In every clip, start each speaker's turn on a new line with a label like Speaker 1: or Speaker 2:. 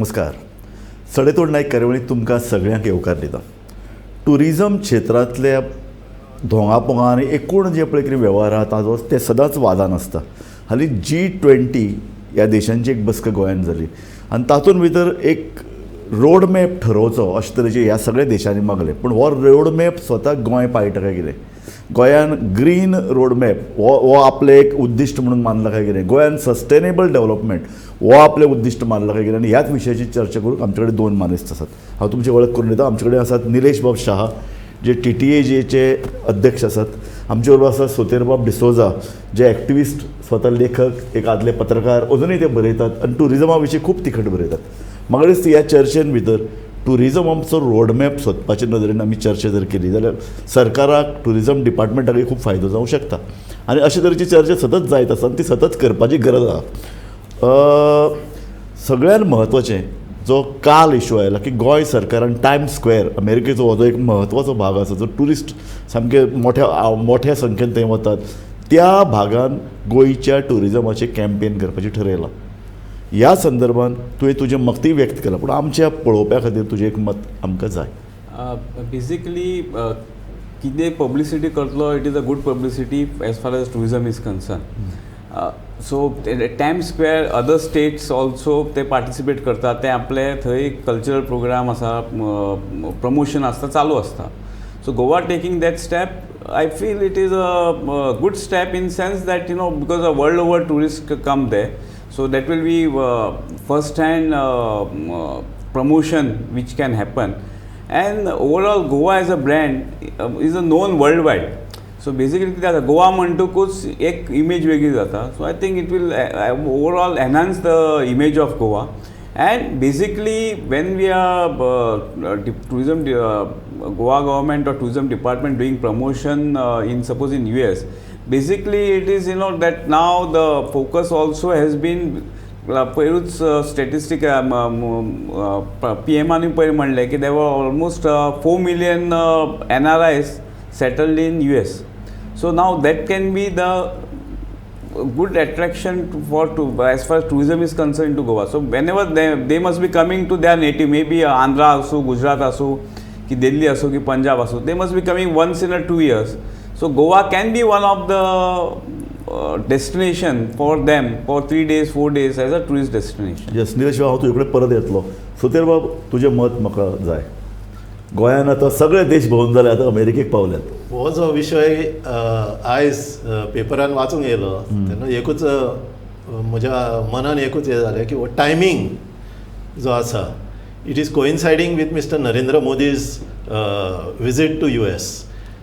Speaker 1: नमस्कार. सडेतोड नायक कार्यावळींत तुमकां सगळ्यांक येवकार दिता. टुरिजम क्षेत्रांतल्या धोंगापोंगा आनी एकूण जे पळय कितें वेव्हार आहा ताजो ते सदांच वादान आसता. हालीं G20 ह्या देशांची एक बसका गोंयांत जाली आनी तातूंत भितर एक रोड मॅप ठरोवचो अशे तरेचे ह्या सगळ्या देशांनी मागलें. पूण हो रोड मॅप स्वता गोंय पाळटा काय कितें, गोंयान ग्रीन रोड मॅप हो हो आपलें एक उद्दिश्ट म्हणून मानला काय कितें, गोंयान सस्टेनेबल डेव्हलपमेंट हो आपलें उद्दिश्ट मानला काय कितें, आनी ह्याच विशयाची चर्चा करूंक आमचे कडेन दोन मानेस्त आसात. हांव तुमची वळख करून दिता. आमचे कडेन आसात निलेश बाब शहा, जे टीटीएजेचे अध्यक्ष आसात. आमचे बरोबर आसा सोतेरबाब डिसोजा, जे एक्टिविस्ट, स्वता लेखक, एक आदले पत्रकार, अजुनूय ते बरयतात आनी टुरिजमा विशीं खूब तिखट बरयतात. म्हाका दिसता ह्या चर्चेन भितर टुरिजमाचो रोडमॅप सोदपाचे नदरेन आमी चर्चा जर केली जाल्यार सरकाराक, टुरिजम डिपार्टमेंटाकय खूब फायदो जावंक शकता आनी अशे तरेची चर्चा सतत जायत आसा आनी ती सतत करपाची गरज आसा. सगळ्यान म्हत्वाचें जो काल इशू आयला की गोंय सरकारान टायम्स स्क्वेअर, अमेरिकेचो हो जो एक म्हत्वाचो भाग आसा, जो ट्युरिस्ट सामके मोठ्या मोठ्या संख्येन थंय वतात, त्या भागान गोंयच्या ट्युरिजमाचें कॅम्पेन करपाचें ठरयलां. ह्या संदर्भान तुवें तुजें मतय व्यक्त केलां, पूण आमच्या पळोवप्या खातीर तुजें एक मत आमकां जाय.
Speaker 2: बेसिकली कितें पब्लिसिटी करतलो, it is a good publicity as far as tourism is concern. So Times Square, other states also ते पार्टिसिपेट करतात. ते आपले थंय कल्चरल प्रोग्राम आसा, प्रमोशन आसता, चालू आसता. So Goa taking that step, I feel it is a good step in sense that because a world over tourist come there, so that will be first hand promotion which can happen. And overall, Goa as a brand is a known worldwide. So basically कितें जाता, गोवा म्हणटकूच एक image वेगळी जाता. So I think it will overall enhance the image of Goa. And basically, when we are tourism, Goa government or tourism department doing promotion in, suppose, in US, basically it is that now the focus also has been, पयरूच statistic पीएमानी पयर म्हणलें की there were almost 4 million NRIs settled in US. So now that can be the good attraction to, for to as far as tourism is concerned to Goa. So whenever they must be coming to their native, maybe Andhra आसूं, Gujarat आसूं, की दिल्ली आसूं, की पंजाब आसूं, they must be coming once in a 2 years. So Goa can be one of the destination for them for 3 days, 4 days as a tourist destination.
Speaker 1: Yes, Nilesh, हांव तुजे कडेन परत येतलो. सोतेर बाब, तुजें मत म्हाका जाय. गोंयान आतां सगळे देश भोंवन जाले, आतां अमेरिकेक पावल्यात.
Speaker 3: हो जो विशय आयज पेपरान वाचूंक येयलो तेन्ना एकूच म्हज्या मनान एकूच हें जालें की हो टायमींग जो आसा, it is coinciding with Mister Narendra Modi's visit to US.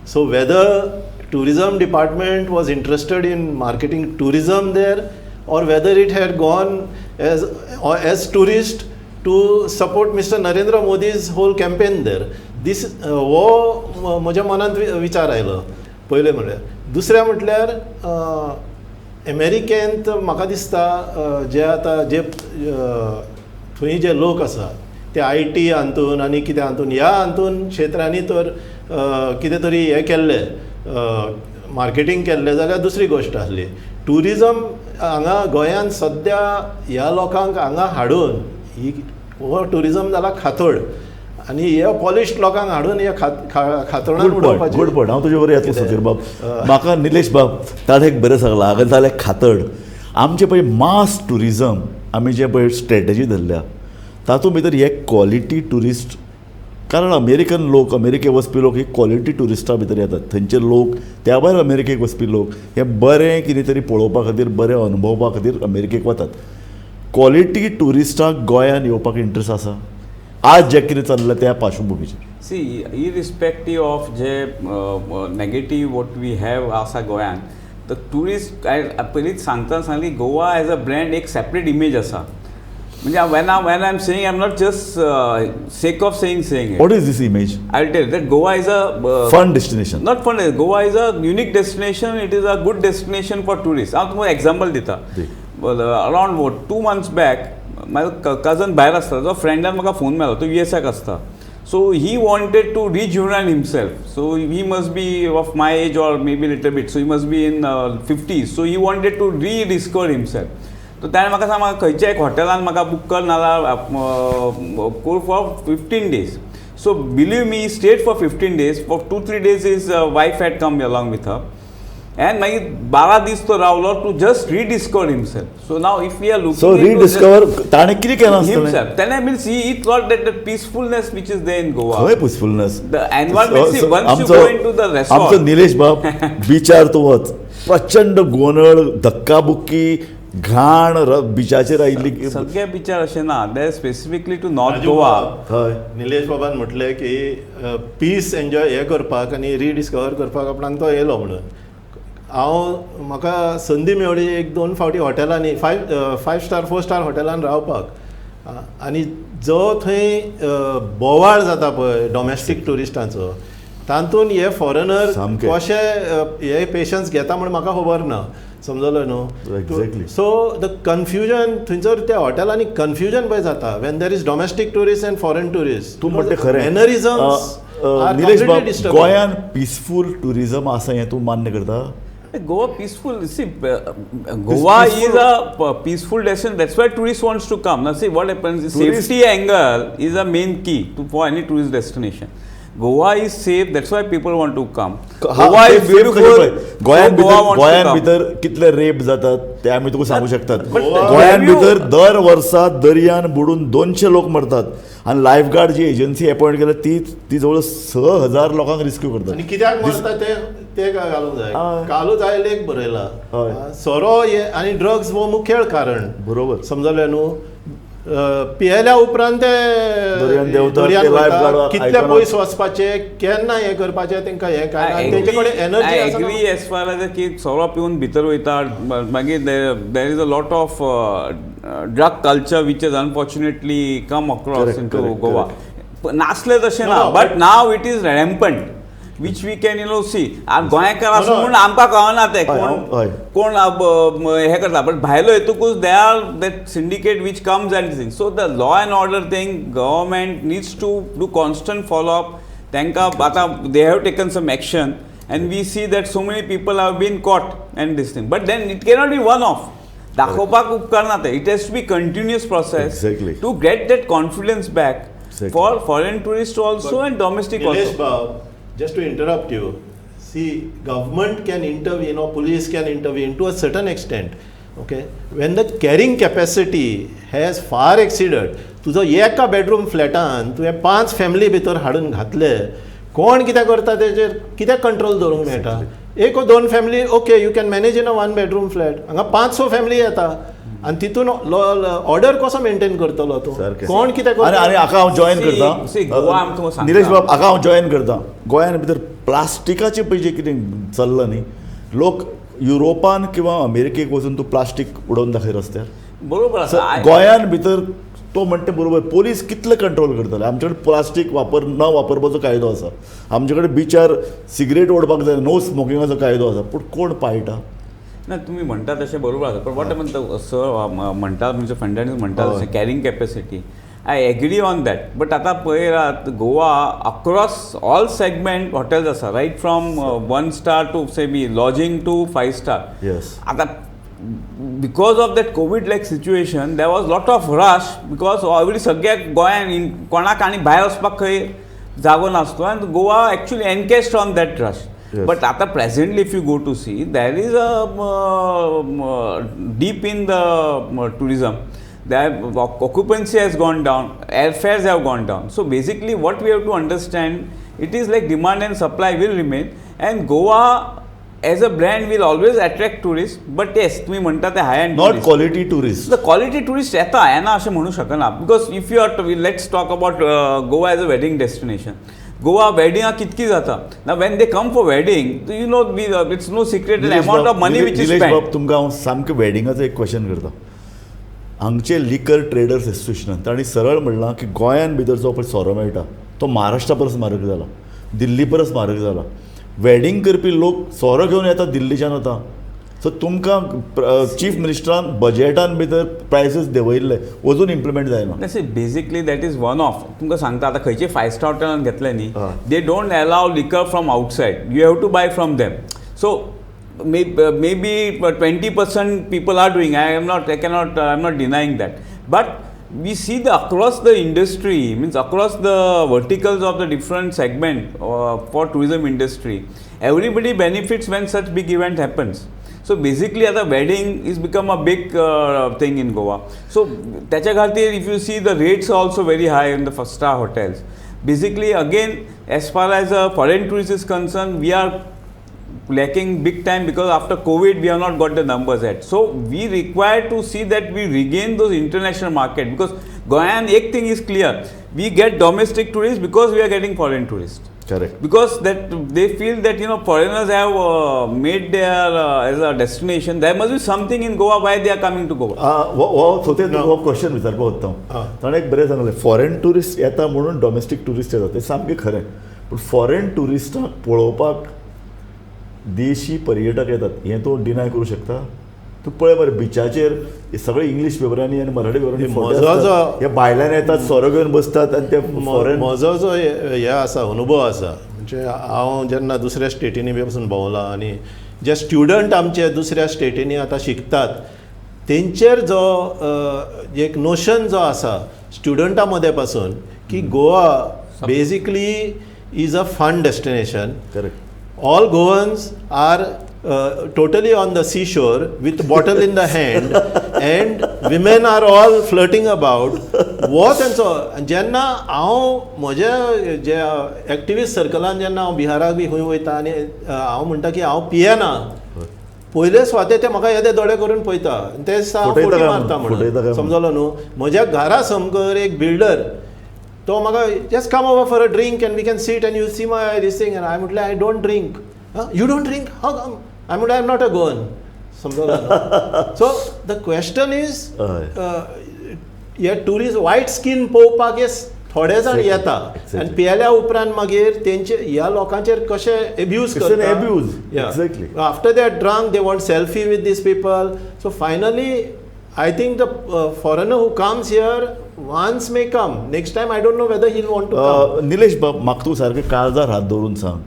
Speaker 3: So whether tourism department was interested in marketing tourism there or whether it had gone as tourist to support Mr. Narendra Modi's whole campaign there. This हो म्हज्या मनांत विचार आयलो पयलें म्हळ्यार. दुसरें म्हटल्यार, अमेरिकेंत म्हाका दिसता जे आतां जे थंय जे लोक आसा ते IT हातून आनी कितें हातून, ह्या हातून क्षेत्रांनी तर कितें तरी हें केल्लें, मार्केटींग केल्लें जाल्यार दुसरी गोश्ट आसली. ट्युरिजम हांगा गोंयांत सद्या ह्या लोकांक हांगा हाडून ही हो ट्युरिजम जाला खातड आनी हे पॉलिश्ड लोकांक हाडून हे खातरणान
Speaker 1: गुड पॉयंट.
Speaker 3: उडोवपाचें.
Speaker 1: Good point. हांव तुजे बरोबर येतलो.
Speaker 3: कितें?
Speaker 1: सुधीर बाब, म्हाका निलेश बाब ताणें एक बरें सांगलां, हांगा जालें खातड. आमचें पळय मास ट्युरिजम आमी जे पळय स्ट्रेटजी धरल्या, तातूंत भितर हे क्वॉलिटी ट्युरिस्ट, कारण अमेरिकन लोक, अमेरिकेक वचपी लोक हे क्वॉलिटी ट्युरिस्टां भितर येतात. थंयचे लोक, त्या भायर अमेरिकेक वचपी लोक हे बरें कितें तरी पळोवपा खातीर, बरें अनुभवपा खातीर अमेरिकेक वतात. क्वॉलिटी ट्युरिस्टांक गोंयान येवपाक इंट्रस्ट आसा आज जें कितें चल्लां त्या पार्श्वभुमीचेर?
Speaker 2: सी, इरिस्पेक्टीव ऑफ जे नेगेटीव what we have आसा गोंयान, the tourist, पयलींच सांगतना सांगली, गोवा एज अ ब्रँड एक सेपरेट इमेज आसा. म्हणजे when I am saying, I am not just sake of saying.
Speaker 1: What is this image?
Speaker 2: I will tell that Goa is a
Speaker 1: fun destination.
Speaker 2: Not fun, Goa is a unique destination. It is a good destination for tourist. हांव तुमकां example दिता.
Speaker 1: दी.
Speaker 2: Around 2 months back म्हाजो cousin भायर आसता, जो फ्रेंडान म्हाका phone मेलो, तो युएसाक आसता. So he wanted to rejuvenate himself. So he must be of my age or maybe little bit, so he must be in 50s. So he wanted to rediscover himself. So ताणें म्हाका सांग, म्हाका खंयच्या एक हॉटेलान म्हाका बूक कर नाल्यार for 15 days. So believe me, stayed for 15 days. For 2-3 days his wife had come along with her and मागीर 12 दीस तो रावलो to just rediscover himself. So now if we are looking
Speaker 1: so rediscover ताणें कितें केलां आसतलें?
Speaker 2: Himself, त्याने means he thought that the peacefulness which is there in Goa,
Speaker 1: खंय peacefulness?
Speaker 2: The environment, see, once you go into the resort-
Speaker 1: आमचो निलेश बाब, बिचार तूं वच, प्रचंड गोंदळ, धक्काबुक्की, घाण बिचाचेर आयिल्ली.
Speaker 2: सगळे बिचार अशें ना, they specifically to North
Speaker 3: Raju
Speaker 2: Goa.
Speaker 3: बाब,
Speaker 1: हय.
Speaker 3: निलेश बाबान म्हटलें की पीस एन्जॉय हें करपाक आनी रिडिस्कवर करपाक आपणाक तो येयलो म्हणून. हांव म्हाका संदी मेवली एक दोन फावटी हॉटेलांनी five star, 4 star हॉटेलान रावपाक आनी जो थंय बोवाळ जाता पळय डॉमेस्टीक ट्युरिस्टांचो, तातूंत हे फॉरेनर
Speaker 1: सामकें.
Speaker 3: कशे हे पेशन्स घेता म्हण म्हाका खबर ना, समजलो न्हू?
Speaker 1: Exactly.
Speaker 3: So the confusion थंयसर त्या हॉटेलांनी कन्फ्युजन पळय जाता when there is domestic tourist and foreign tourist.
Speaker 1: तूं म्हणटे खरें.
Speaker 3: मॅनरिजम.
Speaker 1: निलेश बाब, गोंयान पिसफूल ट्युरिझम आसा हें तूं मान्य करता?
Speaker 2: Goa peaceful. See, Goa is a peaceful destination. That's why tourists wants to come. Now, see what happens is
Speaker 1: Tourist-
Speaker 2: safety angle is a main key to for any tourist destination. Goa is safe. That's why people want to come. Goa is beautiful.
Speaker 1: गोंयान
Speaker 2: so Goa
Speaker 1: भितर
Speaker 2: wants to
Speaker 1: गोंयान
Speaker 2: come.
Speaker 1: भितर कितले rape जातात ते आमी तुका सांगू शकतात.
Speaker 2: But
Speaker 1: गोंयान
Speaker 2: have you-
Speaker 1: भितर दर वर्सा दर्यान बुडून 200 लोक मरतात आनी लायफ गार्ड जी एजन्सी अपॉयंट केल्या ती ती जवळ 6000 लोकांक रेस्क्यू करतात.
Speaker 3: आनी कित्याक मरता ते ते घालूंक जाय.
Speaker 1: हय.
Speaker 3: कालूच हांवें लेख बरयला.
Speaker 1: हय.
Speaker 3: सोरो हे आनी ड्रग्स हो मुखेल कारण.
Speaker 1: बरोबर.
Speaker 3: समजलें न्हू? पियेल्या उपरांत ते
Speaker 1: दर्यान देंवतात,
Speaker 3: दर्यान
Speaker 1: ते
Speaker 3: वता.
Speaker 1: lifeguard
Speaker 3: कितले
Speaker 1: आयकनात.
Speaker 3: पयस वचपाचें, केन्ना हें करपाचें, तांकां हें काय ना. तेंचे कडेन energy
Speaker 2: I agree as far as की सोरो पिवन भितर वयता, मागीर there is a lot of drug culture which is unfortunately come across into Goa. नासले तशें ना,
Speaker 3: No, no,
Speaker 2: but now it is rampant, which we can see. गोंयकार आसून
Speaker 3: No, no.
Speaker 2: म्हूण आमकां कळना तें कोण
Speaker 1: हय.
Speaker 2: कोण हें करता, बट भायलो येतकूच they are that syndicate which comes and thing. So the law and order thing, government needs to do constant follow up. तांकां आतां they have taken some action and we see that so many people have been caught and this thing, but then it cannot be one of. दाखोवपाक उपकारना तें, it has to be continuous process to get that confidence back for foreign tourist also and domestic
Speaker 3: Nilesh
Speaker 2: also.
Speaker 3: Bab, just to interrupt you, see, government can intervene or police can intervene to a certain extent. Okay, when the carrying capacity has far exceeded, तुजो एका bedroom फ्लॅटान तुवें पांच family भितर हाडून घातले, कोण कितें करता तेजेर कित्याक कंट्रोल दवरूंक मेळटा? एक ओ दोन family, okay, you can manage in a one bedroom flat. हांगा पांच स फॅमिली येता आनी तितून ऑर्डर कसो मेंटेन करतलो तूं?
Speaker 1: सारकें.
Speaker 3: कोण कितें
Speaker 1: आनी आनी
Speaker 3: करता?
Speaker 1: हाका हांव जॉयन
Speaker 2: See, see,
Speaker 1: करता.
Speaker 2: गोवा आमी तुमकां सांगता.
Speaker 1: निलेश बाब, हाका हांव जॉयन करता. गोंयान भितर प्लास्टिकाचें पळय जें कितें चल्लां न्ही, लोक युरोपान किंवा अमेरिकेक वचून तूं प्लास्टीक उडोवन दाखय रस्त्यार.
Speaker 2: बरोबर आसा.
Speaker 1: गोंयान भितर तो म्हणटा बरोबर, पोलीस कितले कंट्रोल करतले? आमचे कडेन प्लास्टीक वापर न वापरपाचो कायदो आसा, आमचे कडेन बिचार सिगरेट ओडपाक जाय, नो स्मोकिंगाचो कायदो आसा, पूण कोण पाळटा?
Speaker 2: ना, तुम्ही म्हणटा तशें बरोबर आसा, पण what म्हणटा सर म्हणटा, तुमच्या फ्रेंडांनी म्हणटा तशें carrying capacity, I agree on that, but आतां पळयलात Goa across all segment hotels आसा, right from one star to say be lodging to five star. आतां because of that Covid like situation, there was lot of rush because every सगळ्या गोंयान कोणाक आनी भायर वचपाक खंय जागो नासलो आनी Goa actually encashed on that rush. But आता presently if you go to see, there is a dip in the tourism. The occupancy has gone down, airfares have gone down. So basically what we have to understand, it is like demand and supply will remain and Goa as a brand will always attract tourists. But yes, तुम्ही म्हणटा ते high end
Speaker 1: not quality tourist.
Speaker 2: The quality tourist येता, येना अशें म्हणू शकना, because if you are, let's talk about Goa as a wedding destination. Goa वेडिंगां कितकी जाता ना, when they come for wedding, it's no secret amount of money which is
Speaker 1: Nilesh
Speaker 2: spend.
Speaker 1: बाब, तुमकां हांव सामकें वेडिंगाचो एक क्वेश्चन करता. हांगचे लिकर ट्रेडर्स एसोसिएशनान तांणी सरळ म्हणलां की गोंयान भितर जो पळय सोरो मेळटा तो महाराष्ट्रा परस म्हारग जाला, दिल्ली परस म्हारग जाला. वेडींग करपी लोक सोरो घेवन येता दिल्लीच्यान आतां. सो तुमकां चीफ मिनिस्टरान बजेटान भितर प्रायसीस देंवयल्ले, अजून इम्प्लिमेंट जायना.
Speaker 2: See, basically that is one of, तुमकां सांगता, आतां खंयचे फायव स्टार हॉटेलान घेतले न्ही,
Speaker 1: हय.
Speaker 2: They don't allow liquor from outside, you have to buy from them. So Maybe 20% people are doing. I am not, I cannot, I am not denying that. But we see the across the industry, means across the verticals of the different segment for tourism industry, everybody benefits when such big event happens. So basically आता wedding is become a big thing in Goa. So त्याच्या खातीर if you see, the rates also very high in the first star hotels. Basically, again, as far as a foreign tourist is concerned, we are lacking big time because after COVID we have not got the numbers yet. So we require to see that we regain those international market, because Goan एक thing is clear, we get domestic tourists because we are getting foreign tourists.
Speaker 1: Correct.
Speaker 2: Because that they feel that foreigners have made their as a destination, there must be something in Goa why they are coming to Goa.
Speaker 1: हो सोते हो question विचारपाक सोदता हांव. ताणें एक बरें सांगलें, फॉरेन ट्युरिस्ट येता म्हणून डॉमेस्टीक ट्युरिस्ट येता, तें सामकें खरें. पूण फॉरेन ट्युरिस्टांक पळोवपाक देशी पर्यटक येतात हें तूं डिनाय करूं शकता? तूं पळय मरे, बिचाचेर सगळे इंग्लीश पेपरांनी आनी मराठी पेपरांनी फोटो आसतात. हे भायल्यान येतात, सोरो घेवन बसतात आनी ते फॉरेन.
Speaker 3: म्हजो जो हे आसा अनुभव आसा, म्हणजे हांव जेन्ना दुसऱ्या स्टेटींनी बी पसून भोंवलां आनी जे स्टुडंट आमचे दुसऱ्या स्टेटींनी आतां शिकतात तेंचेर जो एक नोशन जो आसा स्टुडंटां मदें पासून की Goa basically is a fun destination.
Speaker 1: Correct.
Speaker 3: All Goans are totally on the seashore with bottle in the hand and women are all flirting about. हो तेंचो. जेन्ना हांव म्हज्या जे एक्टिविस्ट सर्कलान जेन्ना हांव बिहाराक बी खंय वयता आनी हांव म्हणटा की हांव पियेना, पयले सुवाते ते म्हाका येदे दोळे करून पळयता आनी ते दिसा हांव
Speaker 1: फटयता
Speaker 3: फटी
Speaker 1: काय
Speaker 3: मारता
Speaker 1: म्हणून? फटयता
Speaker 3: म्हणून
Speaker 1: काय?
Speaker 3: समजलो न्हू. म्हज्या घरा समकर एक बिल्डर तो म्हाका just come over for a drink and we can sit and you see my this thing. And हांवें म्हटलें, I don't drink. You don't drink, how come? हांवें म्हटलें, I am not a Goan. समजलो? So the question is, हे tourist वायट skin पळोवपाक हे थोडे जाण येता आनी पियेल्या उपरांत मागीर तेंचे ह्या लोकांचेर कशें एब्यूज
Speaker 1: It's an
Speaker 3: करता.
Speaker 1: Abuse. Exactly.
Speaker 3: After they are drunk, they want selfie with these people. So finally, I think the foreigner who comes here once may come. Next time, I don't know whether he'll want to come.
Speaker 1: Nilesh बाब, म्हाका तूं सारकें काळजार हात दवरून सांग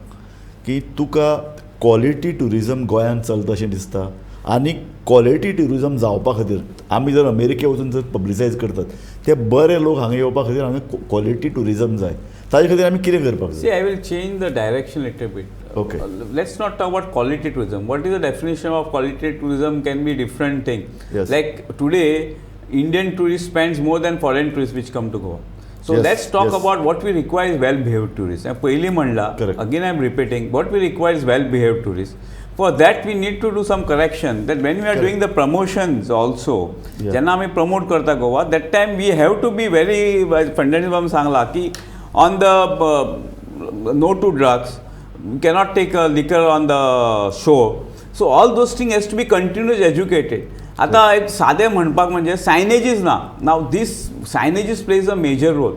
Speaker 1: की तुका quality tourism गोंयांत चलता अशें दिसता? आनी क्वॉलिटी ट्युरिजम जावपा खातीर आमी जर अमेरिके वचून जर पब्लिसायज करतात, ते बरे लोक हांगा येवपा खातीर हांगा क्वॉलिटी ट्युरिजम जाय, ताजे खातीर आमी कितें करपाक
Speaker 2: See,
Speaker 1: जाय?
Speaker 2: I will change the direction little bit.
Speaker 1: Okay.
Speaker 2: Let's not talk about quality tourism. What is the definition of quality tourism can be different thing.
Speaker 1: Yes.
Speaker 2: Like today, Indian tourist spends more than foreign tourists which come to Goa. So let's talk about what we require is well-behaved tourists. And पयलीं म्हणला,
Speaker 1: Correct.
Speaker 2: Again I am repeating, what we require is well-behaved tourists. For that we need to do some correction, that when we are
Speaker 1: Correct.
Speaker 2: Doing the promotions also, जेन्ना आमी promote करता Goa, that time we have to be very, Fernandes बाबा सांगला की on the no to drugs, you cannot take a liquor on the shore. So all those things has to be continuously educated. आता एक सादें म्हणपाक म्हणजे सायनेजीस ना. Now this signages plays a major role.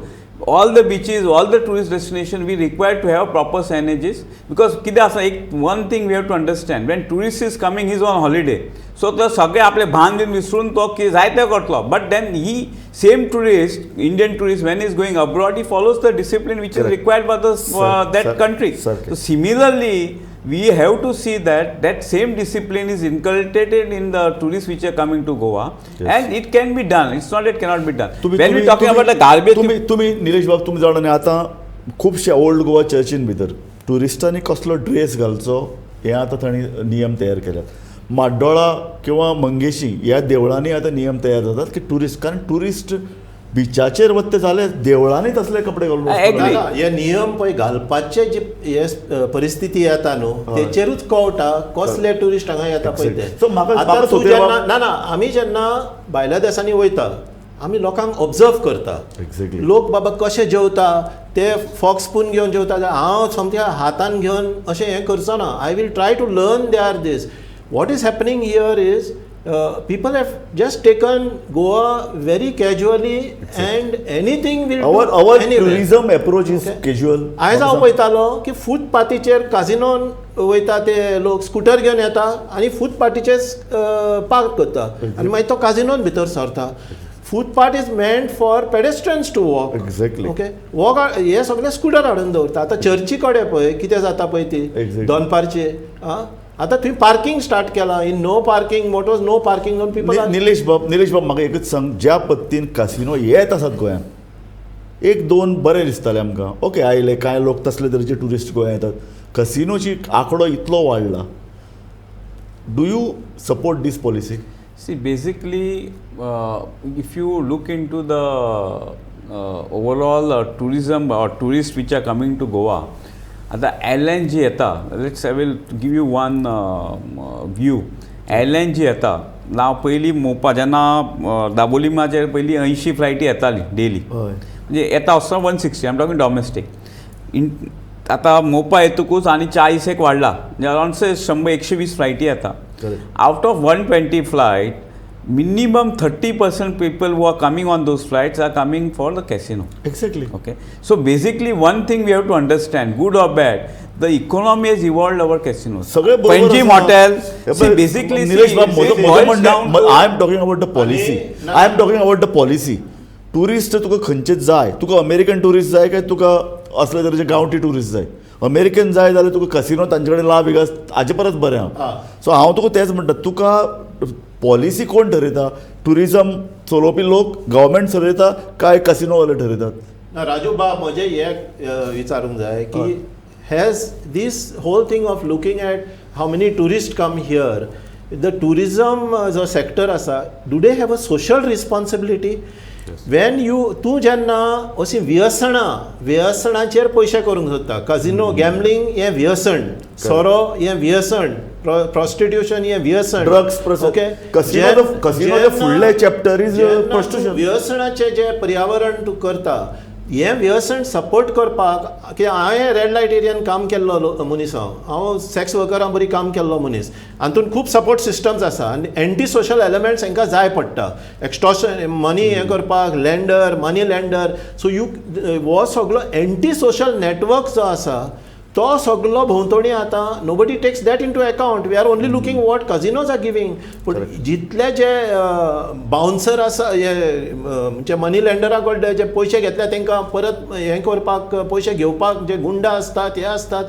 Speaker 2: All the beaches, all the tourist destination, we require to have proper signages, because कितें आसा, एक one thing we have to understand, when tourist is coming, is on holiday, so तो सगळे आपले भान बीन विसरून तो की जाय तें करतलो. But then he same tourist, Indian tourist, when is going abroad, he follows the discipline which is
Speaker 1: Correct.
Speaker 2: Required by the that country.
Speaker 1: Sir.
Speaker 2: So similarly, we have to see that that same discipline is inculcated in the tourists which are coming to Goa. And it can be done. It's not it cannot be done. When we talking about the garbage,
Speaker 1: तुमी तुमी निलेश बाब, तुमी जाणा न्ही, आतां खुबशे old Goa चर्चीन भितर ट्युरिस्टांनी कसलो ड्रेस घालचो हें आतां तांणी नियम तयार केल्यात. माड्डोळा किंवा मंगेशी ह्या देवळांनी आतां नियम तयार जातात की ट्युरिस्ट, कारण ट्युरिस्ट बिचाचेर वता जाल्यार देवळांनी तसले कपडे घालून
Speaker 2: I
Speaker 1: वचपाक
Speaker 2: agree.
Speaker 3: ना, ना, हे नियम पळय घालपाचे जे हे परिस्थिती येता न्हू तेचेरूच कळटा कसले ट्युरिस्ट हांगा येता पळय ते.
Speaker 1: So, म्हाका
Speaker 3: आतां तूं
Speaker 1: सोते
Speaker 3: जेन्ना
Speaker 1: बाब-
Speaker 3: ना ना, आमी जेन्ना भायल्या देसांनी वयता आमी लोकांक ऑब्जर्व करता. लोक बाबा कशे जेवता, ते फॉक स्पून घेवन जेवता जाल्यार हांव सोमतें हातान घेवन अशें हें करचो ना. I will try to learn they are this. What is happening here is people have just taken Goa very casually and anything will
Speaker 1: Our tourism approach is casual.
Speaker 3: आयज हांव पळयतालो की फुटपाथीचेर काजिनोन वयता ते लोक स्कुटर घेवन येता आनी फुटपाथीचेर पार्क करता आनी मागीर तो काजिनोन भितर सरता. Footpath is meant for pedestrians to walk. Okay, walk हे सगळे स्कुटर हाडून दवरता. आतां चर्ची कडेन पळय कितें जाता पळय ती दनपारचे. आं, आतां थंय पार्किंग स्टार्ट केलां, in no parking, mottos no parking zone, people.
Speaker 1: Nilesh बाब, निलेश बाब, म्हाका एकूच सांग, ज्या पद्दतीन कासिनो येत आसात गोंयांत, एक दोन बरें दिसतालें आमकां, ओके आयले कांय लोक तसले तरेचे ट्युरिस्ट गोंयांत येतात, कसिनोची आंकडो इतलो वाडला, do you support this policy?
Speaker 2: See, basically, if you look into the overall tourism or tourists which are coming to Goa, आता एअरलायन जी येता, let's, I will give you one view. Airline जी येता ना, पयलीं मोपा जेन्ना दाबोलीमाचेर पयलीं 80 फ्लायटी येताली डेली.
Speaker 1: हय.
Speaker 2: म्हणजे येता आसतना 160, I'm talking domestic. In आतां मोपा येतकूच आनी 40 एक वाडला, म्हणजे अरावंड से 100 120 फ्लायटी येता. Out of 120 flight, minimum 30% people who are coming on those flights are coming for the casino.
Speaker 1: Exactly.
Speaker 2: Okay. So basically, one thing we have to understand, good or bad, the economy has evolved our casinos.
Speaker 1: सगळे बरोबर
Speaker 2: Panjim
Speaker 1: आसा.
Speaker 2: Hotel, see basically,
Speaker 1: Nilesh बाब, म्हजो म्हणणें, I am talking about the policy, I am talking about the policy. Tourist तुका खंयचे जाय, तुका अमेरिकन ट्युरिस्ट जाय काय तुका असले तरेचे गांवठी ट्युरिस्ट जाय? अमेरिकन जाय जाल्यार तुका कसिनो तांचे कडेन ला वेगास हाजे परस बरें आहा. सो हांव तुका तेंच म्हणटा, तुका पॉलिसी कोण ठरयता? ट्युरिजम चलोवपी लोक, गव्हर्मेंट चलयता काय कसिनोवाले ठरयतात?
Speaker 3: ना राजू बाब, म्हजें हें विचारूंक जाय की has this whole thing of looking at how many tourist come here, the tourism जो सेक्टर आसा, do they have a social responsibility? When you तूं जेन्ना अशी व्यसनां, व्यसनाचेर पयशे करूंक सोदता, कजिनो गॅमलिंग हें व्यसन, सोरो हें व्यसन, प्रॉस्टिट्यूशन हें व्यसन,
Speaker 1: ड्रग्स.
Speaker 3: ओके.
Speaker 1: कसिनो फुडले चॅप्टर is prostitution.
Speaker 3: व्यसनाचें जें पर्यावरण तूं करता, हें व्यसन सपोर्ट करपाक, कित्याक हांवें रेड लायट एरियान काम केल्लो मनीस, हांव हांव सॅक्स वर्करां बरी काम केल्लो मनीस. हातूंत खूब सपोर्ट सिस्टम्स आसा आनी एंटी सोशल एलिमेंट्स हांकां जाय पडटा, एक्स्टॉर्शन मनी हें करपाक, lender, money lender. So you हो सगलो एंटी सोशल नेटवर्क जो आसा तो सगलो भोंवतणी आतां nobody takes that into account. We are only looking what casinos are giving. पूण जितले जे बाउन्सर आसा, हे म्हणजे मनी लँडरा कडले जे पयशे घेतले तांकां परत हें करपाक, पयशे घेवपाक जे गुंडा आसतात, हे आसतात,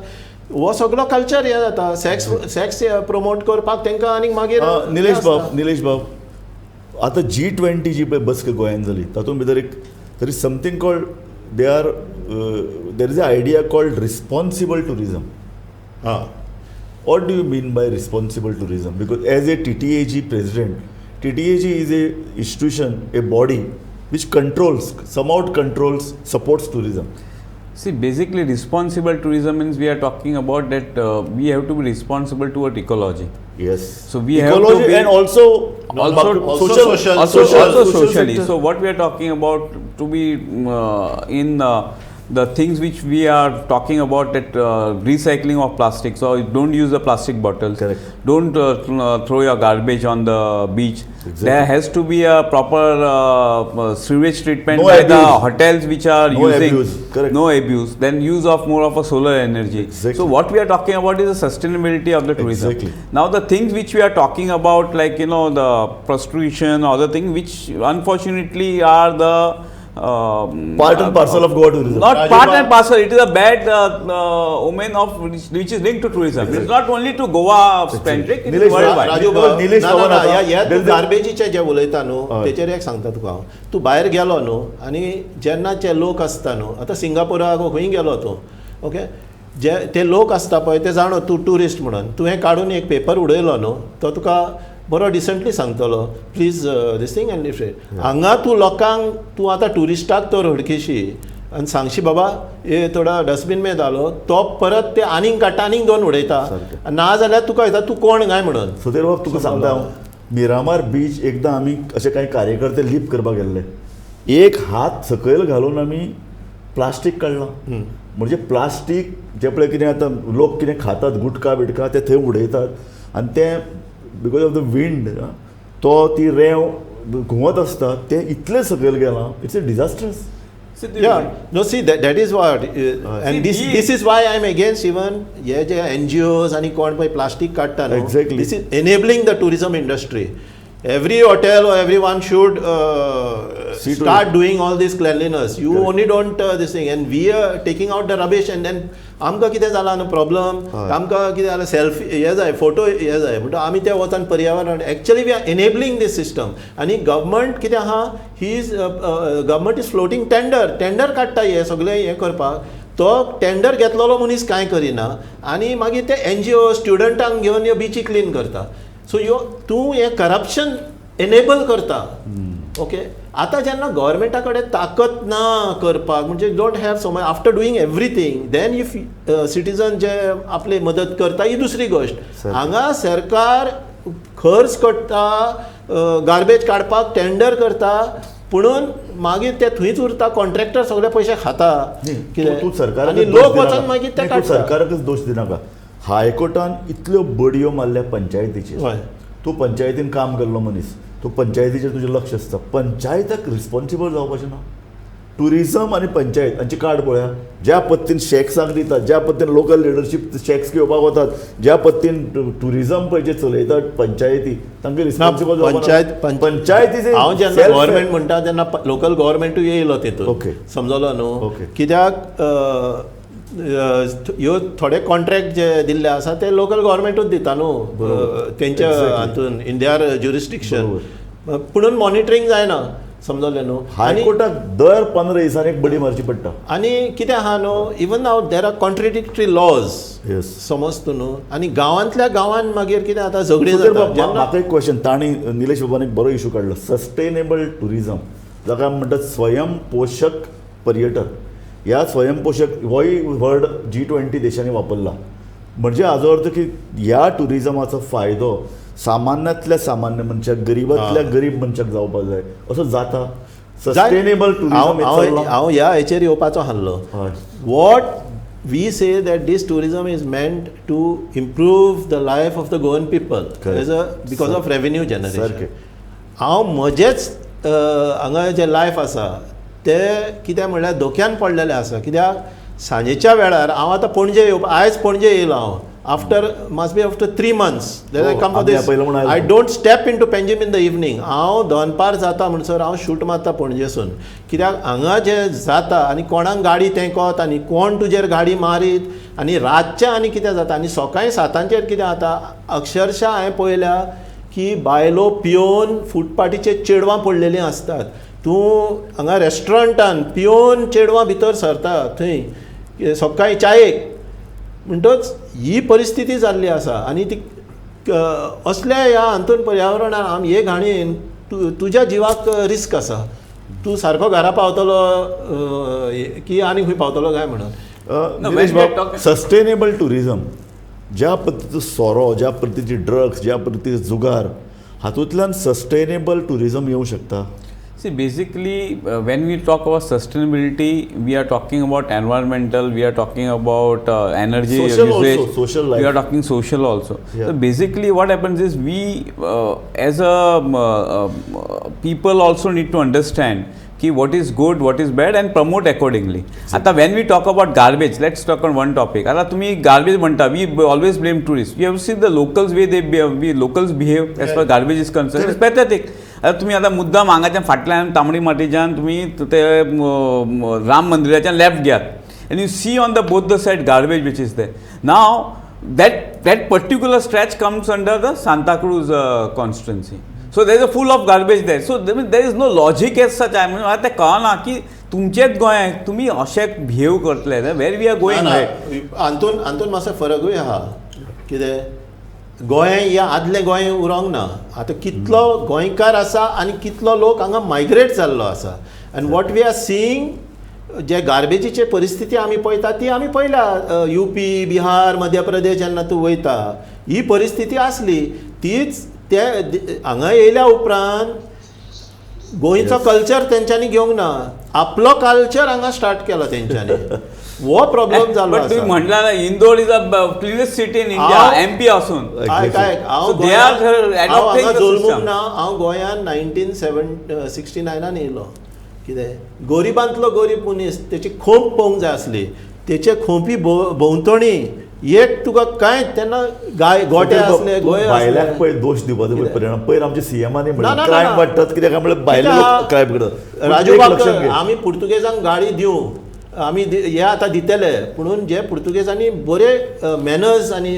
Speaker 3: हो सगलो कल्चर हें जाता, सॅक्स सॅक्स प्रमोट करपाक तांकां आनीक मागीर.
Speaker 1: निलेश बाब, निलेश बाब, आतां जी 20 जी पळय बसका गोंयांत जाली, तातूंत भितर एक there is something called, they are there is a idea called responsible tourism.
Speaker 3: हां.
Speaker 1: What do you mean by responsible tourism? Because as a TTAG president, TTAG is a institution, a body which controls, somehow controls, supports tourism.
Speaker 2: See, basically, responsible tourism means we are talking about that we have to be responsible toward ecology. So we have to
Speaker 1: ecology
Speaker 2: be
Speaker 1: and also
Speaker 2: also
Speaker 3: also
Speaker 1: social,
Speaker 3: social,
Speaker 2: also,
Speaker 1: social,
Speaker 2: also
Speaker 1: social
Speaker 2: socially.
Speaker 1: Sector.
Speaker 2: So what we are talking about to be in the things which we are talking about, that recycling of plastic. So don't use the plastic bottles.
Speaker 1: Correct.
Speaker 2: Don't throw your garbage on the beach.
Speaker 1: Exactly.
Speaker 2: There has to be a proper sewage treatment
Speaker 1: No
Speaker 2: by the
Speaker 1: abuse.
Speaker 2: Hotels which are
Speaker 1: No
Speaker 2: using.
Speaker 1: Abuse. Correct.
Speaker 2: No abuse. Then use of more of a solar energy.
Speaker 1: Exactly.
Speaker 2: So what we are talking about is the sustainability of the tourism.
Speaker 1: Exactly.
Speaker 2: Now the things which we are talking about, like the prostitution, other thing, which unfortunately are the
Speaker 1: Part and parcel of Goa tourism.
Speaker 2: Not
Speaker 3: Raju
Speaker 2: part
Speaker 3: Bab-
Speaker 2: and parcel. It is a bad omen of which is linked to tourism. It's not only to Goa centric. It is
Speaker 1: Nilesh,
Speaker 2: worldwide.
Speaker 3: Raju बाब,
Speaker 1: निलेश
Speaker 3: ना, ना,
Speaker 1: बाबा
Speaker 3: ना,
Speaker 1: आता
Speaker 3: ह्या तूं
Speaker 1: there is a-
Speaker 3: गार्बेजीचे जे उलयता न्हू,
Speaker 1: हय.
Speaker 3: तेचेर एक सांगता तुका हांव. तूं भायर गेलो न्हू आनी जेन्ना जे लोक आसता न्हू, आतां सिंगापुराक खंय गेलो तूं, ओके, जे ते लोक आसता पळय, ते जाणो तूं ट्युरिस्ट म्हणून. तुवें काडून एक पेपर उडयलो न्हू, तो तुका बरो डिसंटली सांगतलो, please this thing and if हांगा तूं लोकांक, तूं आतां ट्युरिस्टाक तर हडकिशी आनी सांगशी, बाबा ये थोडा डस्टबीन में धालो, तो परत ते आनीक काडटा, आनीक दोन उडयता.
Speaker 1: सारकें.
Speaker 3: ना जाल्यार तुका वयता, तूं कोण काय म्हणून.
Speaker 1: सतेर बाब, तुका सांगता हांव, मिरामार बीच एकदां आमी अशे कांय कार्यकर्ते लीप करपाक गेल्ले, एक हात सकयल घालून आमी प्लास्टीक काडलां. म्हणजे प्लास्टीक जे पळय कितें आतां लोक कितें खातात, गुटखा बिटका, ते थंय उडयतात आनी तें because of the wind तो ती रेंव घुंवत आसता, तें इतलें सकयल गेलां, it's a disastrous.
Speaker 2: See,
Speaker 3: Yeah, no, see, that is what, and
Speaker 2: See,
Speaker 3: this this is why I am against even हे जे NGOs आनी कोण पळय प्लास्टीक काडटा न्हू.
Speaker 1: Exactly.
Speaker 3: This is enabling the tourism industry. Every hotel or everyone should start doing all this cleanliness. You only don't this thing, and we are taking out the rubbish, and then आमकां कितें जालां न्हू problem, आमकां कितें जालां, selfie हे जाय, photo हे जाय, म्हणटा आमी ते वचून पर्यावरण, actually we are enabling this system. आनी गव्हर्मेंट कितें आहा, he is government is floating tender, tender काडटा हे सगळें हें करपाक. तो टेंडर घेतलेलो मनीस कांय करिना आनी मागीर ते एनजीओ स्टुडंटांक घेवन ह्यो बिची क्लीन करता. सो यो तूं हें करप्शन एनेबल करता. ओके, आतां जेन्ना गव्हर्मेंटा कडेन ताकत ना करपाक, म्हणजे don't have so much, after doing everything, then if citizen जे आपले मदत करता ही दुसरी गोश्ट. हांगा सरकार खर्च करता, गार्बेज काडपाक टेंडर करता, पुणून मागीर ते थंयच उरता, कॉन्ट्रॅक्टर सगळे पयशे खाता.
Speaker 1: कितें सरकार
Speaker 3: आनी लोक वचून मागीर ते काडटा.
Speaker 1: सरकाराकच दोश दिनाका. हायकोर्टान इतल्यो बडयो मारल्या पंचायतीचेर. तूं पंचायतीन काम केल्लो मनीस, तूं पंचायतीचेर तुजें लक्ष आसता. पंचायताक रिस्पॉन्सिबल जावपाचें ना. टुरिजम आनी पंचायत हांची कार्ड पळया, ज्या पद्दतीन शॅक्सांक दितात, ज्या पद्दतीन लोकल लिडरशीप शॅक्स घेवपाक वतात, ज्या पद्दतीन टुरिजम पळय जे चलयतात पंचायती, तांकां रिस्पॉन्सिबल.
Speaker 3: पंचायत पंचायतीचे हांव जेन्ना गव्हर्मेंट म्हणटा तेन्ना लोकल गव्हर्मेंटूय येयलो तितून.
Speaker 1: ओके,
Speaker 3: समजलो न्हू.
Speaker 1: ओके,
Speaker 3: कित्याक ह्यो थोडे कॉन्ट्रॅक्ट जे दिल्ले आसा ते लोकल गव्हर्मेंटूच दिता न्हू तेंच्या हातून, इन their jurisdiction. पुणून मॉनिटरींग जायना, समजलें न्हू.
Speaker 1: हायकोर्टाक दर 15 दिसांनी एक बडी मारची पडटा.
Speaker 3: आनी कितें आहा न्हू, even now there are contradictory laws, समज तूं न्हू. आनी गांवांतल्या गांवांत मागीर कितें आतां झगडीं जाता.
Speaker 1: म्हाका एक क्वेश्चन, तांणी निलेश बाबान एक बरो इशू काडलो, सस्टेनेबल टुरिजम, जाका म्हणटात स्वयंपोशक पर्यटन. ह्या स्वयंपोशक होय वर्ड G20 देशांनी वापरला. म्हणजे हाजो अर्थ की ह्या टुरिजमाचो फायदो सामान्यांतल्या सामान्य मनशाक, गरीबांतल्या गरीब मनशाक जावपाक जाय, असो जाता सस्टेनेबल टुरिजम.
Speaker 3: हांव ह्या हेचेर येवपाचो आसलो. What we say that this tourism is meant to improve the life of the Goan people as a because of revenue generation. हांव म्हजेच हांगा जें लायफ आसा ते कितें म्हणल्यार धोक्यान पडलेलें आसा. कित्याक सांजेच्या वेळार हांव आतां पणजे येवपा, आयज पणजे येयलो हांव, after must be after 3 months I come for this. I don't step into Panjim in the evening. हांव दनपार जाता म्हणसर हांव शूट मारता पणजेसून. कित्याक हांगा जें जाता आनी कोणाक गाडी तेंकत आनी कोण तुजेर गाडी मारीत आनी रातचें आनी कितें जाता आनी सकाळीं 7 कितें जाता, अक्षरशा हांवें पळयल्या की बायलो पियोवन फुटपाटीचेर चेडवां पडलेलीं आसतात. तूं हांगा रेस्टॉरंटान पियोवन चेडवां भितर सरता थंय सकाळीं चायेक. म्हणटच ही परिस्थिती जाल्ली आसा. आनी ती असल्या ह्या हातून पर्यावरणान आमी हे घाणीन तुज्या जिवाक रिस्क आसा. तूं सारको घरा पावतलो की आनी खंय पावतलो काय म्हणून.
Speaker 1: सस्टेनेबल टुरिजम, ज्या पद्दतीचो सोरो, ज्या पद्दतीची ड्रग्स, ज्या पद्दतीचो जुगार, हातूंतल्यान सस्टेनेबल टुरिजम येवं शकता.
Speaker 2: See, basically, when we talk about sustainability, we are talking about environmental, we are talking about energy
Speaker 1: social
Speaker 2: usage,
Speaker 1: also, social life.
Speaker 2: We are talking social also.
Speaker 1: Yeah.
Speaker 2: So basically, what happens is we, as a people also need to understand ki what is good, what is bad, and promote accordingly. आता when we talk about garbage, let's talk on one topic. आता तुम्ही garbage म्हणता, we always blame tourists. You have seen the locals way they we locals behave as far garbage is concerned. It's pathetic. आता तुम्ही आता मुद्दाम हांगाच्यान फाटल्यान तांबडी माटीच्यान तुम्ही ते राम मंदिराच्यान लेफ्ट घेयात and you see on the both the side garbage which is there. Now that particular stretch comes under the Santacruz constituency. So there is a full of garbage there. So there is no logic as such. I mean, आतां कळना की तुमचेच गोंय तुमी अशें behave करतले, where we are going.
Speaker 3: हातून हातून मातसो फरकूय आहा. कितें गोंय ह्या आदलें गोंय उरोंक ना. आतां कितलो गोंयकार आसा आनी कितलो लोक हांगा मायग्रेट जाल्लो आसा. And what we are seeing, जे गार्बेजीचे परिस्थिती आमी पळयता ती आमी पळयल्या. यूपी, बिहार, मध्य प्रदेश जेन्ना तूं वयता ही परिस्थिती आसली. तीच ते हांगा येयल्या उपरांत गोंयचो कल्चर तेंच्यांनी घेवंक ना, आपलो कल्चर हांगा स्टार्ट केलो तेंच्यांनी. हो प्रॉब्लम जालो.
Speaker 2: बट तुम्ही म्हटलं ना, Indore is a cleanest city in India, MP असून.
Speaker 3: हांव हांगा जल्मूंक ना, हांव गोंयांत 1969 येयलो. कितें गरिबांतलो गरीब मनीस, तेची खोंप पळोवंक जाय आसली, तेचे खोंपी भोंवतणी एक तुका कांय तेन्ना गाय गोटे आसले, गोंय
Speaker 1: बायलांक पळय दोश दिवपाचो पळय परिणाम. पयर आमच्या सीएमानी म्हणलें क्रायम वाडटात कित्याक काय म्हणल्यार बायले लोक क्रायम करतात.
Speaker 3: राजू बाब, आमी पुर्तुगेजांक गाळी दिवं, आमी हे आतां दितले, पुणून जे पुर्तुगेजांनी बरे मॅनर्स आनी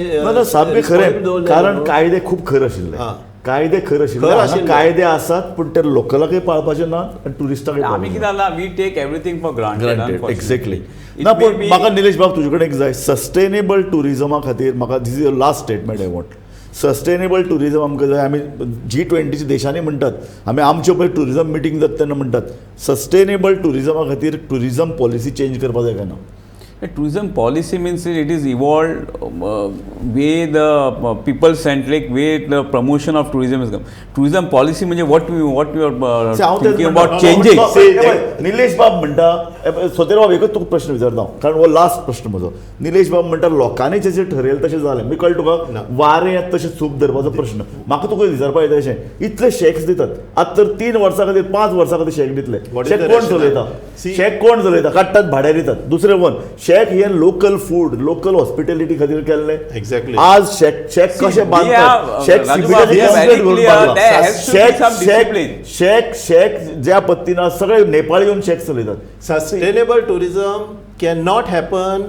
Speaker 1: सामकें खरें, कारण कायदे खूब खर आशिल्ले, कायदे खर आशिल्ले, कायदे आसात पूण ते लोकलाकय पाळपाचे ना आनी ट्युरिस्टाकय.
Speaker 2: आमी कितें जालां, we take everything for granted.
Speaker 1: Exactly. ना पूण म्हाका निलेश बाब तुजे कडेन एक जाय, सस्टेनेबल ट्युरिजमा खातीर म्हाका this is your last statement I want. Sustainable tourism आमकां जाय. आमी G20 देशांनी म्हणटात, आमी आमच्यो पळय ट्युरिजम मिटींग जाता तेन्ना म्हणटात सस्टेनेबल ट्युरिजमा खातीर ट्युरिजम पॉलिसी चेंज करपाक जाय काय ना?
Speaker 2: Tourism policy means it is evolved way the people centric way the promotion of tourism is come. Tourism policy म्हणजे what we are thinking about changing.
Speaker 1: Nilesh बाब म्हणटा, सोतेर बाब एकच तुका प्रश्न विचारता कारण हो लास्ट प्रश्न म्हजो. निलेश बाब म्हणटा लोकांनी जशें ठरयलें तशें जालें. मी कळ्ळें तुका, वारें तशें सूप धरपाचो प्रश्न. म्हाका तुका विचारपा येता अशें, इतले शॅक्स देतात आतां तर 3 वर्सां खातीर 5 वर्सां खातीर शॅक दितले, शॅक कोण चलयता? शॅक कोण चलयता? काडटात भाड्यार दितात. दुसरें वन, शॅक हे लोकल फूड, लोकल हॉस्पिटॅलिटी खातीर केल्लें.
Speaker 3: एक्झॅक्टली.
Speaker 1: आज शॅक शॅक कशें बांदतात, शॅक शॅक शॅक ज्या पद्दतीन सगळे नेपाळी येवन शॅक चलयतात.
Speaker 3: Sustainable tourism can not happen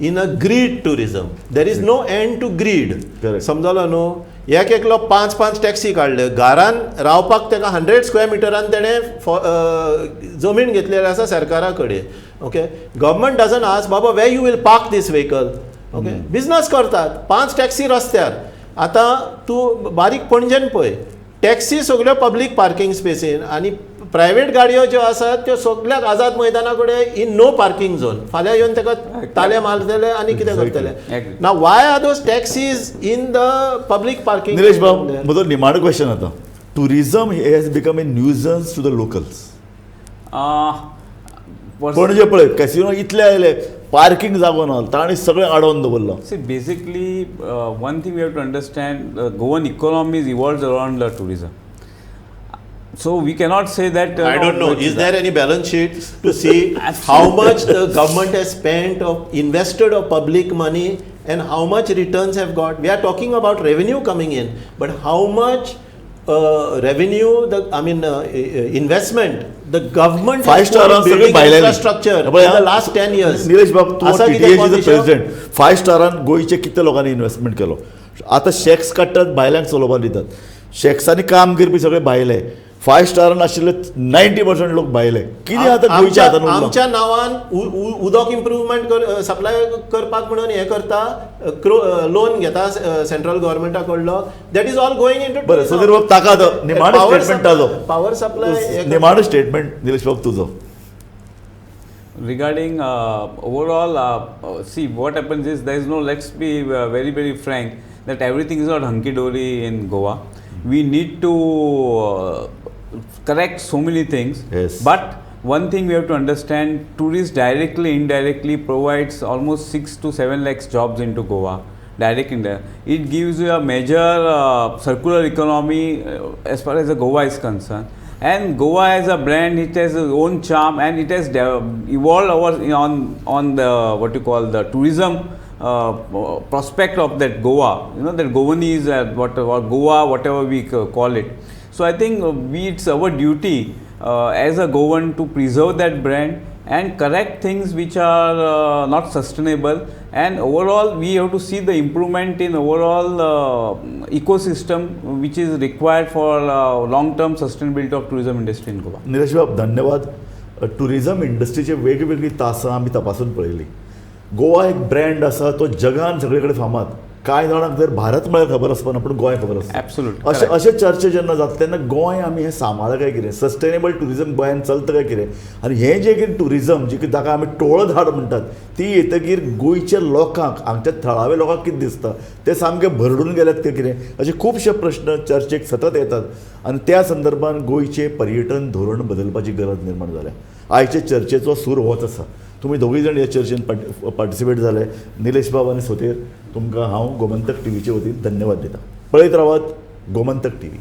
Speaker 3: in a greed tourism. There is no end to greed. समजलो न्हू? एक एकलो 5-5 टॅक्सी काडल्यो, घरान रावपाक ताका 100 स्क्वेअर मिटरान तेणें जमीन घेतलेली आसा सरकारा कडेन. ओके, गव्हर्मेंट डजन आस्क बाबा where you will park this vehicle. Okay, business करतात, 5 टॅक्सी रस्त्यार. आतां तूं बारीक पणजेन पळय, टॅक्सी सगळ्यो पब्लीक पार्किंग स्पेसीन आनी प्रायवेट गाडयो ज्यो आसात त्यो सगळ्याक आझाद मैदाना कडेन इन नो पार्किंग झोन. फाल्यां येवन ताका ताले मारतले आनी कितें करतले. ना why are those taxis in the public parking?
Speaker 1: Nilesh बाब, म्हजो निमाणो क्वेश्चन आतां, tourism has become a nuisance to the locals. Panaji पळय कॅसिनो इतले आयले, पार्किंग जागो ना, तांणी सगळें आडोवन दवरलां.
Speaker 2: See, basically one thing we have to understand, Goan economy is evolved around the tourism. So we cannot say that
Speaker 3: I don't know, is there any balance sheet to see how much the government has spent or invested of public money and how much returns have got? We are talking about revenue coming in, but how much revenue, the I mean investment the government
Speaker 1: 5 star
Speaker 3: building infrastructure in the last 10 years.
Speaker 1: Nilesh बाब, तूं TTAचे president, 5 स्टारान गोंयचे कितले लोकांनी investment केलो? आतां shacks काडटात, बायलांक चलोवपाक दितात, शॅक्सांनी काम करपी सगळे बायले. 5 स्टारान आशिल्ले 90% लोक भायले. कितें आतां गोंयच्या हातान उरलां?
Speaker 3: आमच्या नांवान उदक इम्प्रुवमेंट सप्लाय करपाक म्हणून हें करता, लोन घेता central गव्हर्मेंटा कडलो. That is all going into.
Speaker 1: बरें सुधीर बाब, ताका आतां निमाणो स्टेटमेंट ताजो,
Speaker 3: पावर सप्लाय
Speaker 1: निमाणो स्टेटमेंट निलेश बाब तुजो
Speaker 2: regarding overall. See what happens is there is no, let's be very very frank that everything is not hunky dory in Goa. We need to correct so many things.
Speaker 1: Yes.
Speaker 2: But one thing we have to understand, tourists directly, indirectly provides almost 6 to 7 lakhs jobs into Goa. Direct in there. It gives you a major circular economy as far as the Goa is concerned. And Goa as a brand, it has its own charm and it has evolved over on the what you call the tourism prospect of that Goa, you know, that Goanese, what Goa, whatever we call it. So I think it's our duty as a Goan to preserve that brand and correct things which are not sustainable, and overall we have to see the improvement in overall ecosystem which is required for long term sustainability of tourism industry in Goa.
Speaker 1: Nilesh बाब, धन्यवाद. Tourism इंडस्ट्रीचे वेगवेगळी तासां आमी तपासून पळयली. गोवा एक brand आसा, तो जगान सगळे कडेन फामाद. कांय जाणांक जर भारत म्हळ्यार खबर आसपाना, पूण गोंय खबर आसता.
Speaker 2: एब्सोल्युटली.
Speaker 1: अशे अशे चर्चे जेन्ना जाता तेन्ना गोंय आमी हें सांबाळ्ळां काय कितें, सस्टेनेबल ट्युरिजम गोंयांत चलता काय कितें, आनी हें जें कितें ट्युरिजम जी ताका आमी टोळधाड म्हणटात ती येतकीर गोंयच्या लोकांक, हांगच्या थळाव्या लोकांक कितें दिसता, ते सामके भरडून गेल्यात काय कितें, अशे खुबशे प्रश्न चर्चेक सतत येतात आनी त्या संदर्भान गोंयचें पर्यटन धोरण बदलपाची गरज निर्माण जाल्या. आयचे चर्चेचो सूर होच आसा. तुमी दोगूय जाण ह्या चर्चेन पार्टिसिपेट जाले. निलेश बाब आनी सोतेर, तुमकां हांव गोमंतक टीव्हीचे वतीन धन्यवाद दिता. पळयत रावात गोमंतक टीव्ही.